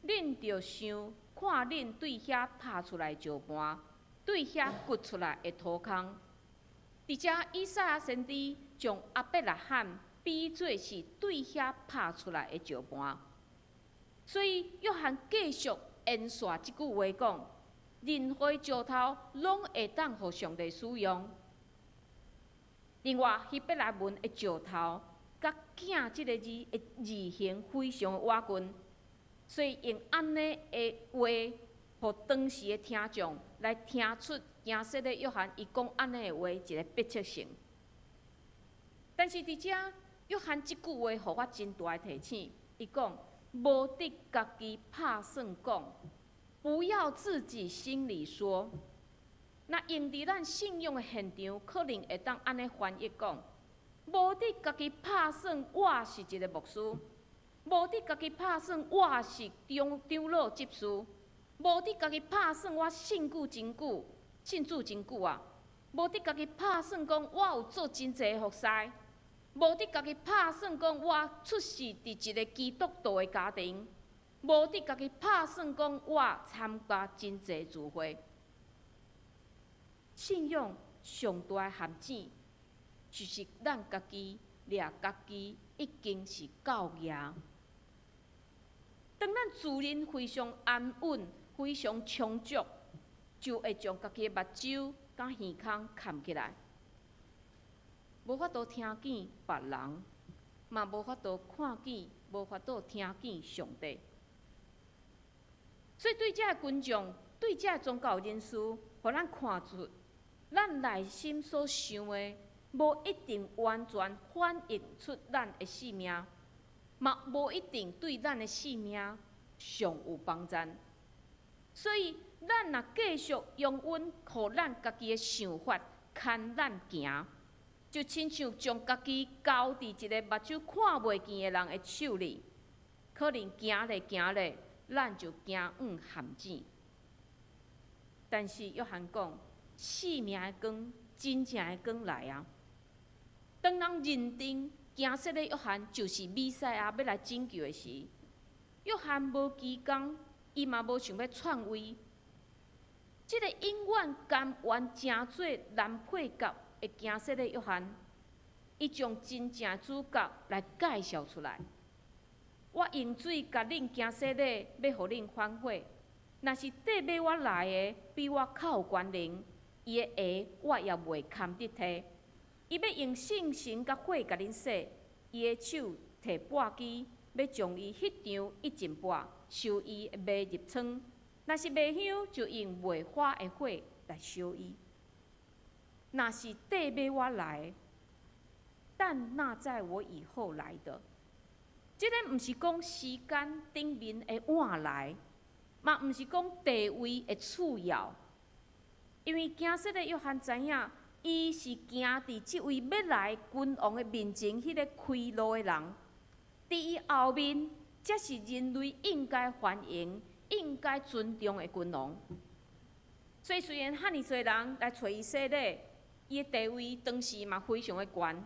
恁著想看恁對遐拍出來石盤，對遐掘出來的土空。佇遮以賽亞先知將亞伯拉罕比做是對遐拍出來的石盤，所以約翰繼續延續這句話講：任何石頭攏會當予上帝使用。另外，希伯來文的石頭佮囝這个字的字形非常倚近，所以用按呢的話，予當時的聽眾來聽出驚洗禮約翰伊講按呢的話一个迫切性。但是佇遮，約翰這句話予我真大的提醒，伊講無得家己拍算講，不要自己心裡說。若用佇咱信仰的現場，可能會當按呢翻譯講：無得家己拍算，我是一个牧師；無得家己拍算，我是長長老執事；無得家己拍算，我信主真久，信主真久啊！無得家己拍算講，我有做真濟服侍；無得家己拍算講，我出世佇一个基督徒的家庭；無得家己拍算講，我參加真濟聚會。信仰上大的陷阱，就是咱家己掠家己已經是夠額。當咱自認非常安穩、非常充足，就會將家己的目睭佮耳孔掩起來，無法度聽見別人，嘛無法度看見，無法度聽見上帝。所以對這个群眾，對這个宗教人士，予咱看出，咱內心所想的，無一定完全反映出咱的性命，嘛無一定對咱的性命上有幫助。所以，咱若繼續容忍，予咱家己的想法牽咱行，就親像將家己交佇一个目睭看袂見的人的手裡，可能行咧行咧，咱就行向陷阱。但是約翰講，生命的光，真正的光來啊！當人認定驚洗禮約翰就是彌賽亞欲來拯救的時，約翰無居功，伊嘛無想欲篡位。這个永遠甘願成做男配角的驚洗禮約翰，伊將真正主角來介紹出來。我用水共恁行洗禮，欲予恁反悔。若是綴尾我來的，比我較有權能，伊的鞋我也袂堪得提。伊欲用聖神佮火共恁洗，伊的手提簸箕，欲將伊彼場一盡簸，收伊的麥入倉。若是麥香，就用袂化的火來燒伊。若是綴尾我來，但那在我以後來的，這个毋是講時間頂面會晚來，嘛毋是講地位的次要，因為驚洗禮約翰知影，伊是行佇這位欲來君王的面前，彼个開路的人。佇伊後面，才是人類應該歡迎、應該尊重的君王。所以雖然遐爾濟人來揣伊洗禮，伊的地位當時嘛非常的懸，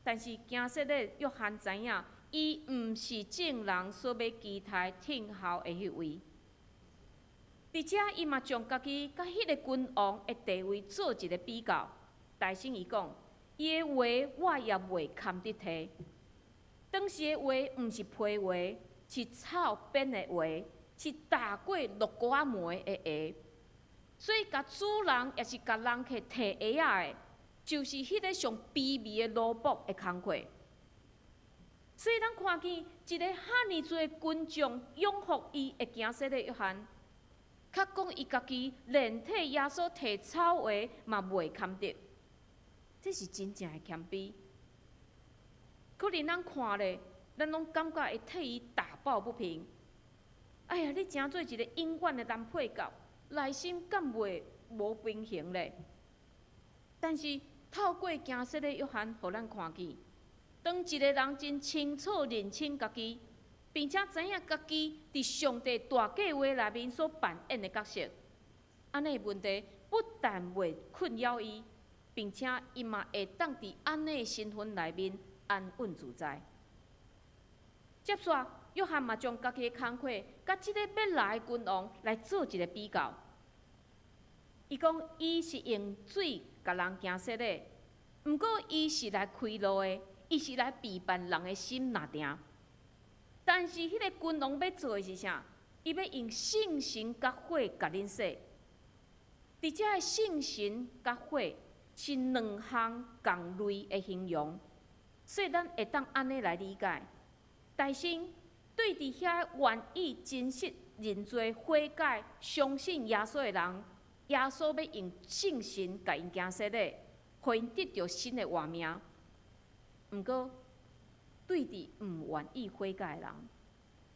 但是行洗禮約翰知影，伊毋是眾人所欲期待聽候的彼位。而且伊嘛將家己佮彼个君王的地位做一个比較，大聲伊講：伊的鞋我也袂堪得提。當時的鞋毋是皮鞋，是草編的鞋，是打過蘆菇仔糜的鞋。所以，共主人抑是共人客提鞋仔的，就是彼个上卑微的奴僕的工課。所以，咱看見一个遐爾濟群眾擁護伊會行洗禮約翰，卻講伊家己連替耶穌提草鞋嘛袂堪得，這是真正的謙卑。可能咱看咧，咱攏感覺會替伊打抱不平。哎呀，你成做一个永遠的男配角，內心敢袂無平衡咧？但是透過行洗禮約翰，予咱看見，當一个人真清楚認清家己，並且知影家己佇上帝大計劃內面所扮演的角色，按呢問題不但袂困擾伊，並且伊嘛會當佇按呢身份內面安穩自在。接續，約翰嘛將家己的工課，佮這个欲來的君王來做一个比較。伊講，伊是用水共人行洗禮，毋過伊是來開路的，伊是來備辦人的心若定。但是，彼个君王欲做的是啥？伊欲用聖神佮火共恁洗。佇遮的聖神佮火是兩項仝類的形容，所以咱會當按呢來理解。大聲對佇遐願意真實認罪悔改、相信耶穌的人，耶穌欲用聖神共𪜶行洗禮，予𪜶得著新的活命。毋過，對佇毋願意悔改的人，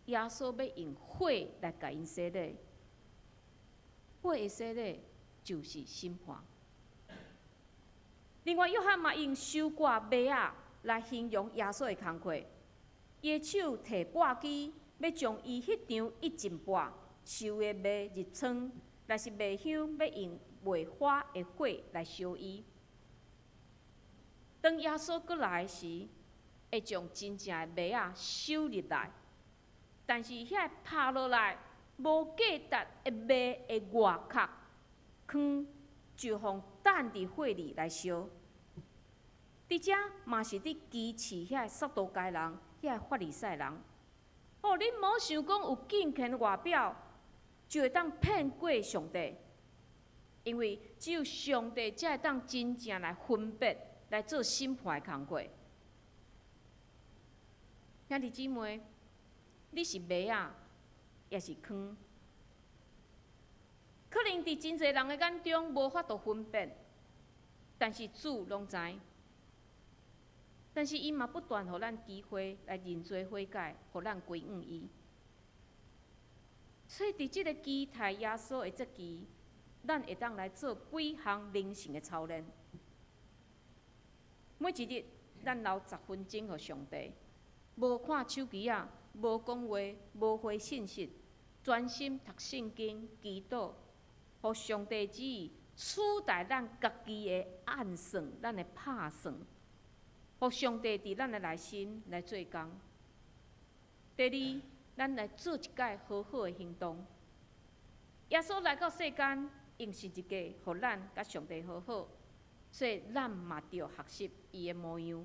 耶穌欲用火來共𪜶洗禮。火的洗禮就是審判。另外，約翰嘛用收割麥仔來形容耶穌的工課。伊的手提簸箕，欲將伊彼場已經播收的麥入倉，若是麥香，欲用袂化的火來燒伊。當耶穌閣來時，會將真正的麥仔收入來，但是遐拍落來無價值的麥的外殼糠，就予擲佇火裡來燒。佇遮嘛是佇譏刺遐撒都該人、遐法利賽人。哦，恁莫想講有敬虔外表，就會當騙過上帝，因為只有上帝才會當真正來分別、來做審判的工課。兄弟姊妹，你是麥仔，抑是糠？可能佇真濟人的眼中無法度分辨，但是主攏知。但是伊嘛不斷予咱機會來認罪悔改，予咱歸向伊。所以佇這个期待耶穌的節期，咱會當來做幾項靈性的操練。每一日，咱留10分鐘予上帝，無看手機仔，無講話，無回信息，專心讀聖經、祈禱，予上帝旨意取代咱家己的暗算、咱的拍算，予上帝佇咱的內心來做工。第二，咱來做一擺和好的行動。耶穌來到世間，用十字架予咱佮上帝和好，所以咱嘛著學習伊的模樣。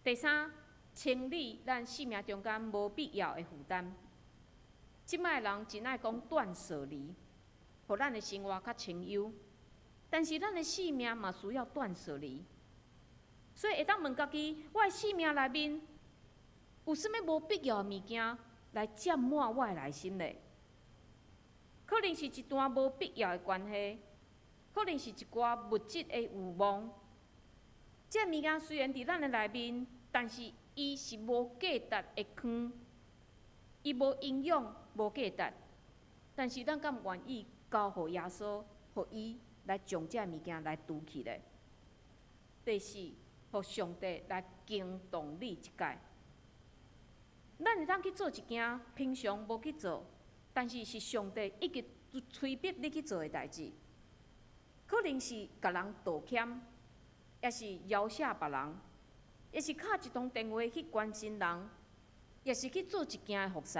第三，清理咱生命中間無必要的負擔。這擺人真愛講斷捨離，予咱的生活較清幽。但是咱的生命嘛需要斷捨離，所以會當問家己：我的生命內面有啥物無必要的物件來佔滿我的內心咧？可能是一段無必要的關係，可能是一寡物質的慾望。這物件雖然佇咱的內面，但是伊是無價值的糠，伊無營養、無價值。但是咱敢願意交予耶穌，予伊來將這个物件來除去咧。第四，予上帝來驚動你一擺。咱會當去做一件平常無去做，但是是上帝一直催逼你去做的代誌。可能是共人道歉，抑是饒赦別人，抑是敲一通電話去關心人，抑是去做一件服侍。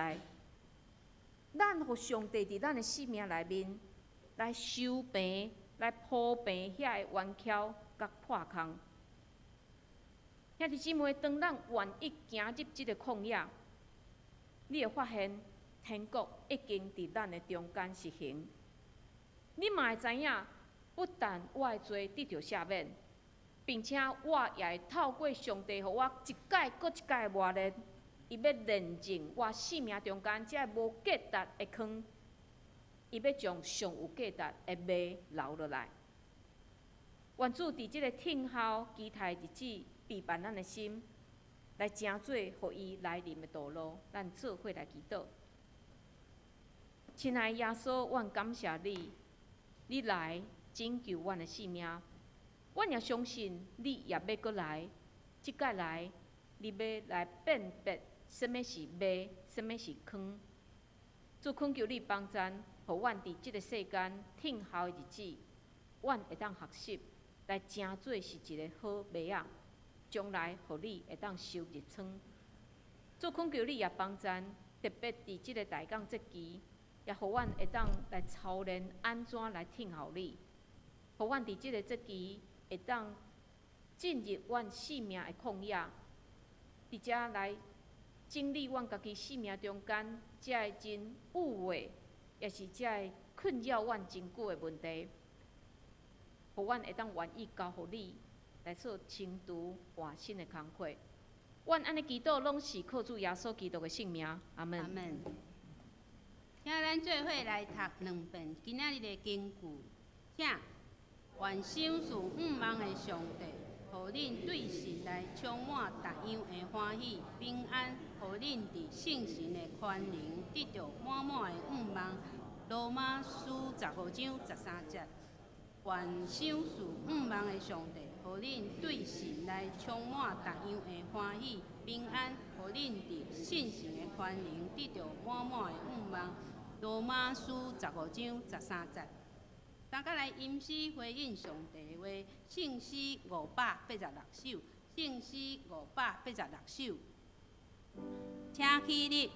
咱予上帝佇咱的生命內面來修平、來鋪平遐个彎曲佮破空。兄弟姊妹，當咱願意行入這个曠野，你會發現天國已經佇咱的中間實行。你嘛會知影，不但我的罪得著赦免，並且我也會透過上帝予我一擺閣一擺的磨練，伊欲煉淨我生命中間這个無價值的坑，伊欲將上有價值的麥留落來。願主佇這個聽候期待日子，備辦咱的心，來成做予伊來臨的道路。咱做伙來祈禱。親愛的耶穌，阮感謝你，你來拯救阮的性命。阮也相信你也欲閣來，這擺來，你欲來辨別啥物是麥，啥物是糠。主懇求你幫贊，予阮佇這个世間聽候的日子，阮會當學習來成做是一个好麥仔，將來予你會當收入倉。主懇求你也幫贊，特別佇這个大港節期，也予阮會當來操練按怎來聽候你，予阮佇這个節期會當進入阮生命的曠野，佇遮來整理阮家己生命中間這个真有的，也是這个困擾阮真久的問題，予阮會當願意交予你來做清除換新的工課。阮按呢祈禱，攏是靠主耶穌基督的聖名，阿門。阿門。請咱做伙來讀兩遍今仔日的經句，請願賞賜向望的上帝，予恁對神來充滿逐樣的歡喜平安，予恁佇聖神的權能得著滿滿的向望。羅馬書15章13節。願賞賜向望的上帝，予恁對神來充滿逐樣的歡喜平安，予恁佇聖神的權能得著滿滿的向望。羅馬書15章13節。大家來吟詩回應上帝的話，聖詩586首，聖詩586首，請起立。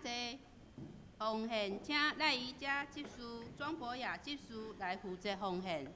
請坐。奉獻，請賴瑜伽執事莊博雅執事來負責奉獻。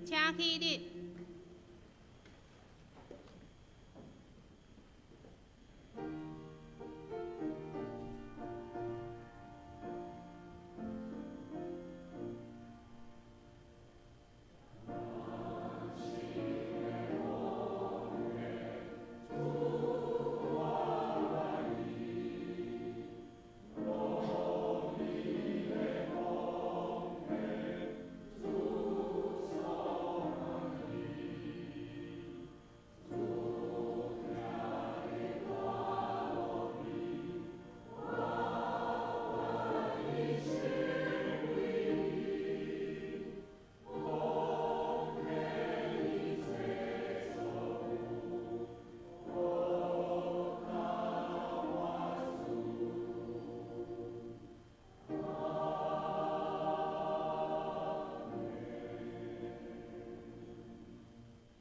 請起立。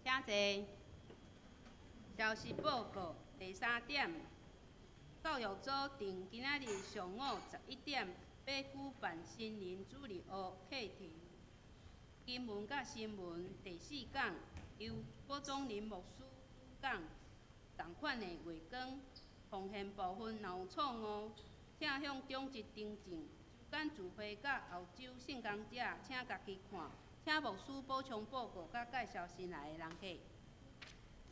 請坐。消息報告第三點，教育組定今仔日上午11點欲舉辦新人主日學課程。經文佮新聞第四講，由郭宗林牧師主講，仝款的月光奉獻部分，若有錯誤，請向長執訂正。周間聚會佮後週聖工者，請家己看。請牧師補充報告佮介紹新來的人客。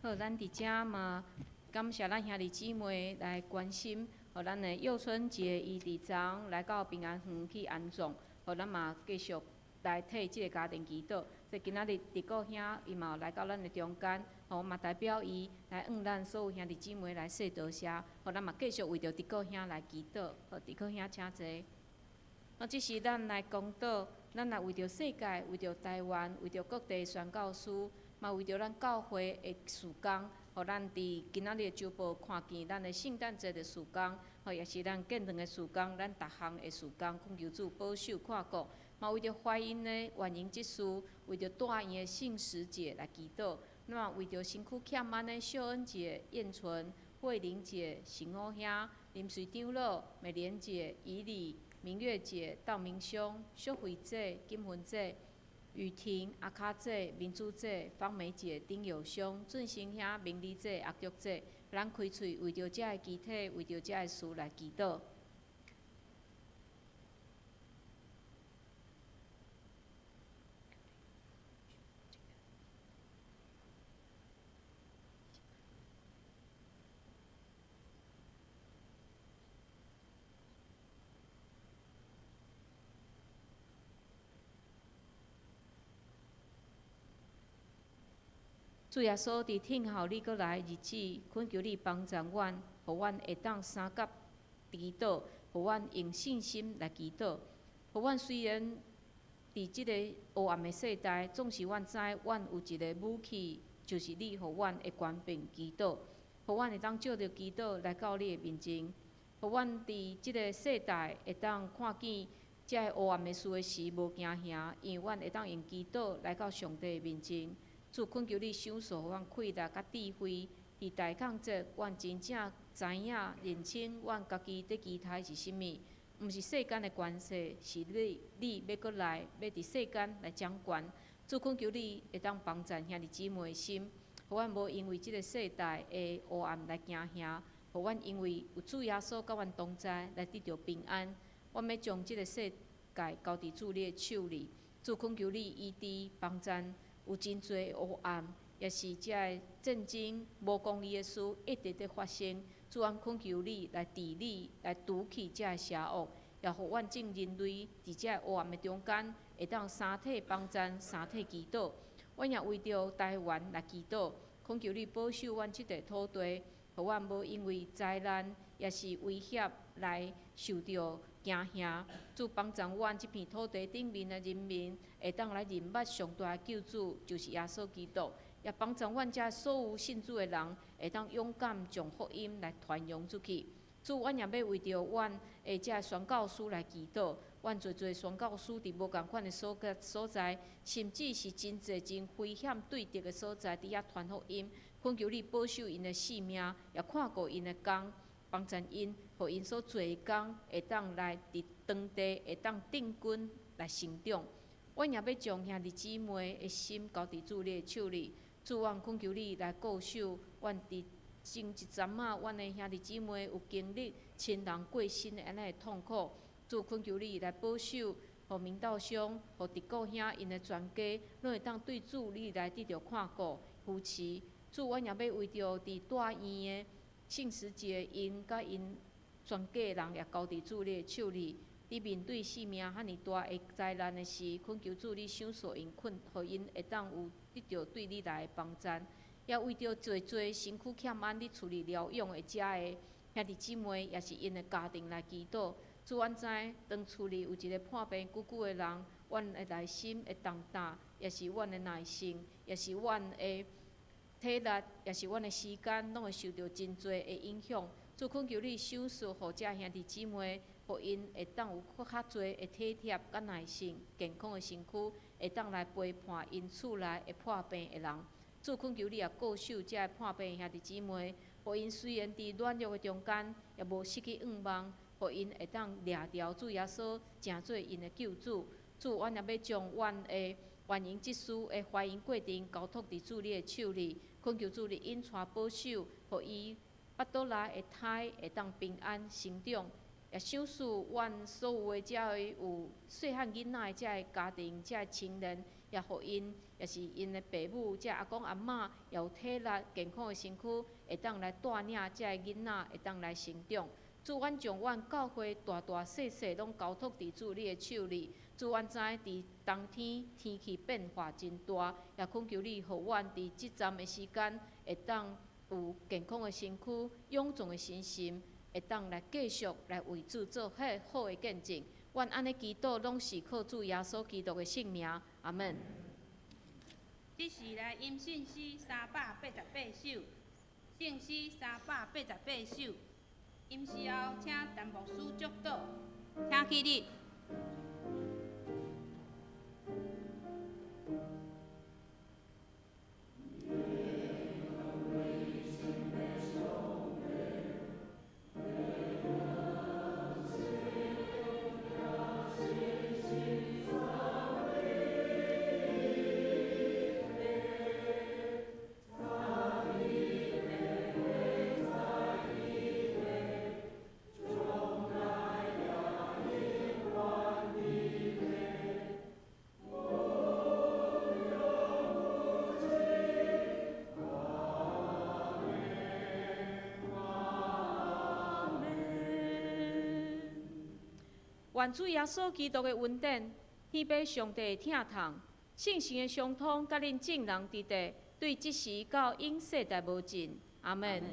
好，咱佇遮嘛，感謝咱兄弟姊妹來關心，予咱的幼春節伊佇昨昏來到平安園去安葬，予咱嘛繼續來替這个家庭祈禱。所以今仔日迪國兄伊嘛有來到咱的中間，吼嘛代表伊來向咱所有兄弟姊妹來說多謝，予咱嘛繼續為著迪國兄來祈禱。好，迪國兄請坐。好，這時咱來公禱，咱來為著世界、為著台灣、為著各地宣教師，嘛為著咱教會的事工，予咱佇今仔日的週報看見咱的聖誕節的事工，吼，也是咱建堂的事工，咱逐項的事工，懇求主保守看顧，嘛為著懷孕的原因執事，為著大院的聖使者來祈禱，那麼為著身軀欠安的秀恩姐、燕純、慧玲姐、神虎兄、林瑞長老、美蓮姐、以禮、明月姐、道明兄、淑慧姐、金芬姐、雨婷、阿卡姐、明珠姐、芳梅姐、丁友兄、俊生兄、明丽姐、阿玉姐，咱開喙為著遮个肢體，為著遮个事來祈禱。主耶穌佇等候你閣來的日子，懇求你幫助阮，予阮會當相佮祈禱，予阮用信心來祈禱，予阮雖然佇這個黑暗的世代，總是阮知阮有一个武器，就是你予阮的權柄祈禱，予阮會當藉著祈禱來到你的面前，予阮佇這个世代會當看見這个黑暗的事的時，無驚嚇，因為阮會當用祈禱來到上帝的面前。主懇求你賞賜予阮氣力佮智慧，佇大降節，阮真正知影認清阮家己佇期待是啥物，毋是世間的權勢，是你，你欲閣來，欲佇世間來掌權。主懇求你會當幫贊兄弟姊妹的心，予阮無因為這个世代的黑暗來驚嚇，予阮因為有主耶穌佮阮同在，來得著平安。阮欲將這个世界交佇主你的手裡，主懇求你醫治幫贊。有真濟黑暗，也是這个戰爭、無公義的事一直佇發生。主，阮懇求你來治理、來除去這个邪惡，也予阮眾人類佇這个黑暗的中間，會當相體幫贊、相體祈禱。阮也為著台灣來祈禱，懇求你保守阮這塊土地，予阮無因為災難，也是威脅來受著驚嚇。主幫助阮這片土地頂面的人民，會當來認捌上大的救主，就是耶穌基督。也幫助阮遮所有信主的人，會當勇敢將福音來傳揚出去。主，阮也欲為著阮的遮宣教師來祈禱。阮濟濟宣教師佇無仝款的所在，甚至是真濟真危險對敵的所在，佇遐傳福音。懇求你保守𪜶的性命，也看顧𪜶的工，幫助𪜶，予𪜶所做的工會當來佇當地會當定根來成長。阮也欲將兄弟姊妹的心交佇主你的手裡，主，阮懇求你來顧守阮佇前一陣仔，阮的兄弟姊妹有經歷親人過身的按呢的痛苦，主懇求你來保守，予明道兄，予迪國兄𪜶的全家，攏會當對主你來得著看顧扶持。主，阮也欲為著佇大院的聖十節，𪜶佮𪜶全家人也交佇主你的手裡。佇面對生命遐爾大的災難的時，懇求主你賞賜𪜶困，予𪜶會當有得著對你來的幫贊。也為著濟濟身軀欠安佇厝裡療養的遮的兄弟姊妹，也是𪜶的家庭來祈禱。主，阮知當厝裡有一个破病久久的人，阮的內心會重擔，也是阮的耐性，也是阮的體力，也是阮的時間，攏會受著真濟的影響。主懇求你賞賜予遮兄弟姊妹，予𪜶會當有閣較濟的體貼佮耐性、健康的身軀，會當來陪伴𪜶厝內會破病的人。主懇求你也顧守遮个破病的兄弟姊妹，予𪜶雖然佇軟弱的中間，也無失去盼望，予𪜶會當掠牢主耶穌，成做𪜶的救主。主，阮也欲將阮的歡迎執事的懷孕過程交託佇主你的手裡，懇求主你引帶保守，予伊腹肚內的胎會當平安成長，也賞賜阮所有的遮个有細漢囡仔的遮个家庭、遮个親人，也予𪜶，也是𪜶的爸母、遮阿公阿嬤，也有體力、健康的身軀，會當來帶領遮个囡仔，會當來成長。主，阮將阮教會大大細細攏交託佇主你的手裡。主，阮知佇冬天天氣變化真大，也懇求你，予阮佇這陣的時間，會當有健康的身軀、勇壯的身心，會當來繼續來為主做好的見證。阮按呢祈禱，攏是靠主耶穌基督的聖名。阿門。這時來吟聖詩388首，聖詩388首。吟詩後，請陳牧師祝禱，請起立。願主耶穌基督的恩典，天父上帝的疼痛，聖神的相通，佮恁眾人佇佇，對這時到永世代無盡。阿們。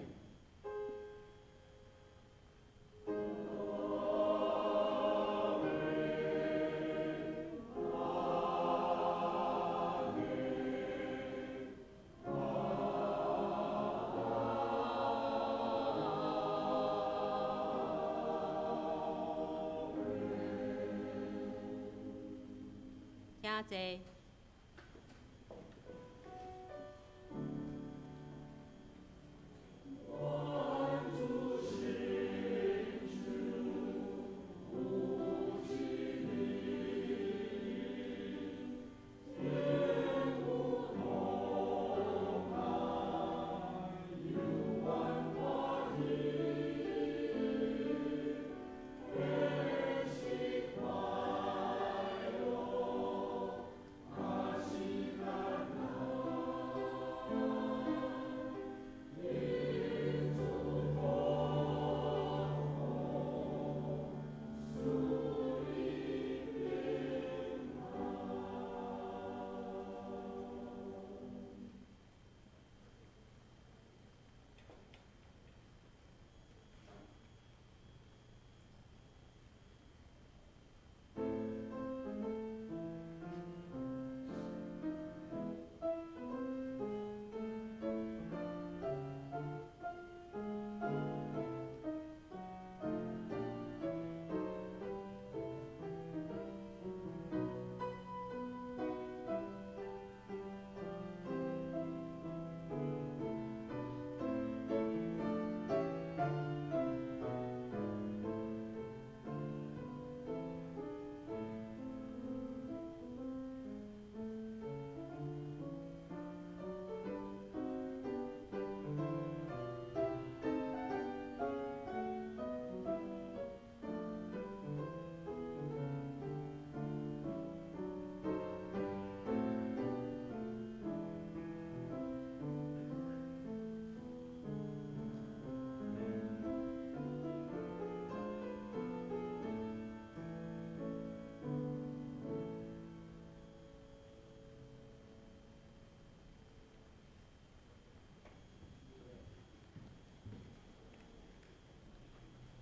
請坐。